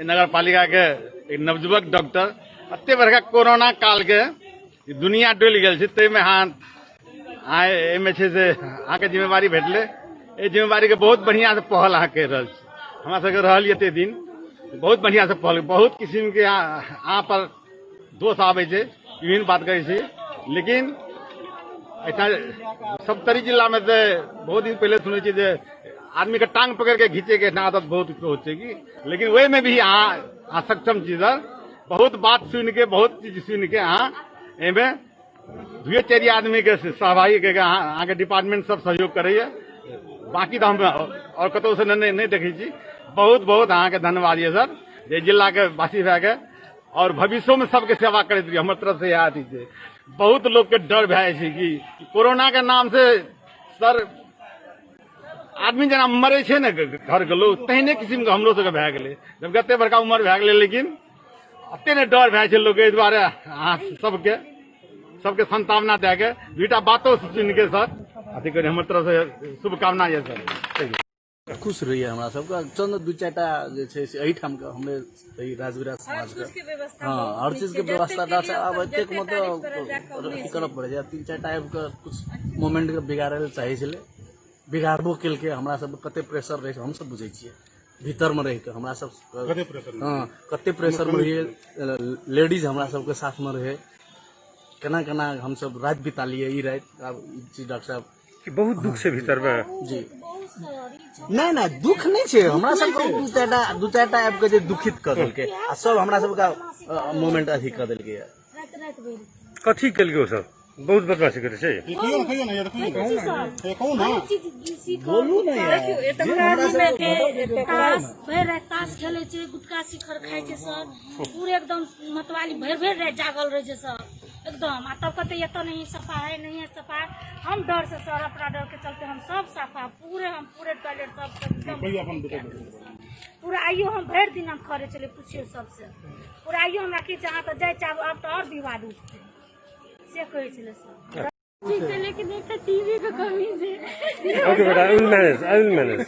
नगर पालिका के एक नवयुवक डॉक्टर एते बड़का कोरोना काल के दुनिया डोलि गेल छै, ताहिमे अहाँ अहाँ एहिमे छै से अहाँके जिम्मेवारी भेटलै। एहि जिम्मेवारीके बहुत बढ़िआँसँ पहल अहाँ करि रहल छी। हमरा सबके रहल एते दिन बहुत बढ़िआँसँ पहल, बहुत किसिमके अहाँ पर दोष आबै छै, विभिन्न बात करै छै, लेकिन एहिठाम सप्तरी जिलामे तऽ बहुत दिन पहिले सुनै छियै जे आदमीके टांग पकड़िके घीचैके एहिठाम आदत बहुत होइ छै कि, लेकिन ओहिमे भी अहाँ सक्षम छी सर। बहुत बात सुनिके, बहुत चीज सुनिके अहाँ एहिमे दुए चारि आदमीके सहभागी कऽ के अहाँके डिपार्टमेंट सब सहयोग करैए, बाकी तऽ हम आओर कतहुसँ नहि देखै छी। बहुत बहुत अहाँके धन्यवाद यऽ सर, जे जिलाके वासी भए के और भविष्योमे सबके सेवा करैत रही। हमर तरफ से इएह अथी छै। बहुत लोकके डर भए जाइ छै कि कोरोनाके नाम से सर आदमी जेना मरै छै ने घरके लोक, तेहने किसिमके हमरो सबके भए गेलै। जब कते बड़का उमर भए गेलै, लेकिन एते ने डर भए छै लोकके। एहि दुआरे अहाँ सबके सबके संतावना दए के दुईटा बातो सुनिके सर अथी करी, हमर तरफ से शुभकामना यऽ सर। खुश रहैए हमरा सबके। चंद दू चारिटा जे छै से एहिठामके हमरे एहि राजविराज समाजके, हँ, हर चीजके व्यवस्था डॉक्टर साहब आब एतेक मतलब अथी करऽ पड़ै छै। तीन चारिटा आबि कऽ किछु मोमेंटके बिगाड़ै लए चाहै छलै, बिगाड़बो केलकै। हमरा सबके कते प्रेशर रहै छै हमसब बुझै छियै, भीतरमे रहि कऽ हमरा सब, हँ, कते प्रेशरमे रहियै। लेडीज हमरा सबके साथमे रहै, केना केना हमसब राति बितालियै ई राति। आब ई चीज डॉक्टर साहब कि बहुत दुख छै भीतर में। जी नहि नहि, दुख नहि छै हमरा सबके। दू चारिटा आबि कऽ जे दुखित कऽ देलकै आ सब हमरा सबके मोमेंट अथी कऽ देलकै। कथी केलकै ओ सब? बहुत बदमाशी करै छै। बोलू ने यार। ताश भरि राति ताश खेलै छै, गुटखा शिखर खाइ छै सर, पूरे एकदम मतवाली भरि भरि राति जागल रहै छै सर एकदम। आ तब कहते एतऽ नहीं सफा है, नहीं है सफा। हम डर से सर, अपना डर के चलते हम सब सफा पूरे, हम पूरे टॉयलेट सब एकदम पूरा। आइयो हम भरि दिन हम खड़े छलियै, पुछियौ सबसे पूरा। आइयो हमरा की चाह तऽ जाइ चाहब, आब तऽ आओर विवाद उठतै से कहै छलै सर। ठीक छै, लेकिन एकटा टीवी के कमी छै। ओके बेटा, I will manage, I will manage.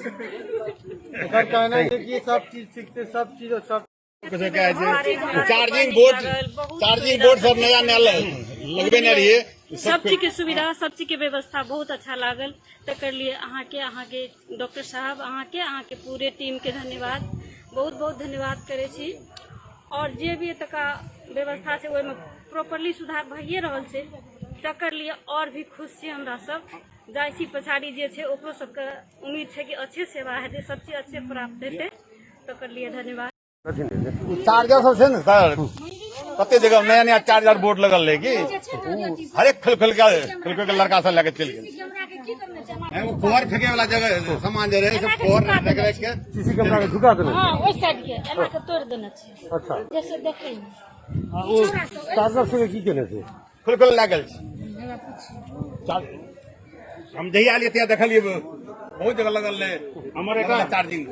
एकर कहना छै कि सब चीज ठीक छै, सब चीज सब चार्जिंग बोर्ड सब नया नया लगबे नहि रहिए। सब चीज के सुविधा, सब चीज के व्यवस्था बहुत अच्छा लागल। तकर लिए अहाँके अहाँके डॉक्टर साहब, अहाँके अहाँके पूरे टीम के धन्यवाद, बहुत बहुत धन्यवाद करै छी। और जे भी एतुका व्यवस्था छै ओहिमे प्रॉपरली सुधार भइए रहल छै, तकर लिए और भी खुश छी हमरा सब। जाइ छी पछाड़ी जे छै ओकरो सबके उम्मीद छै कि अच्छे सेवा हेतै, सब चीज अच्छे प्राप्त हेतै, तकर लिए धन्यवाद। चार्जर सब छै ने सर, कते जगह नया नया चार्जर बोर्ड लगल रहै कि हरेक खोल खोल के खोल खोल के लड़का सब लए के चलि गेल। ओ फोर फेंके वाला जगह सामान जे रहै से फोर रख रख के सीसी कैमरा के झुका देने। हाँ, ओहि साइड के एना के तोड़ि देने छै। अच्छा। जैसे देखै मे। आ ओ चार्जर से की केने छै? खोल खोल लए गेल छै। हम जहिया एलियै तहिया देखलियै बहुत जगह लगल रहै हमर एकटा चार्जिंग।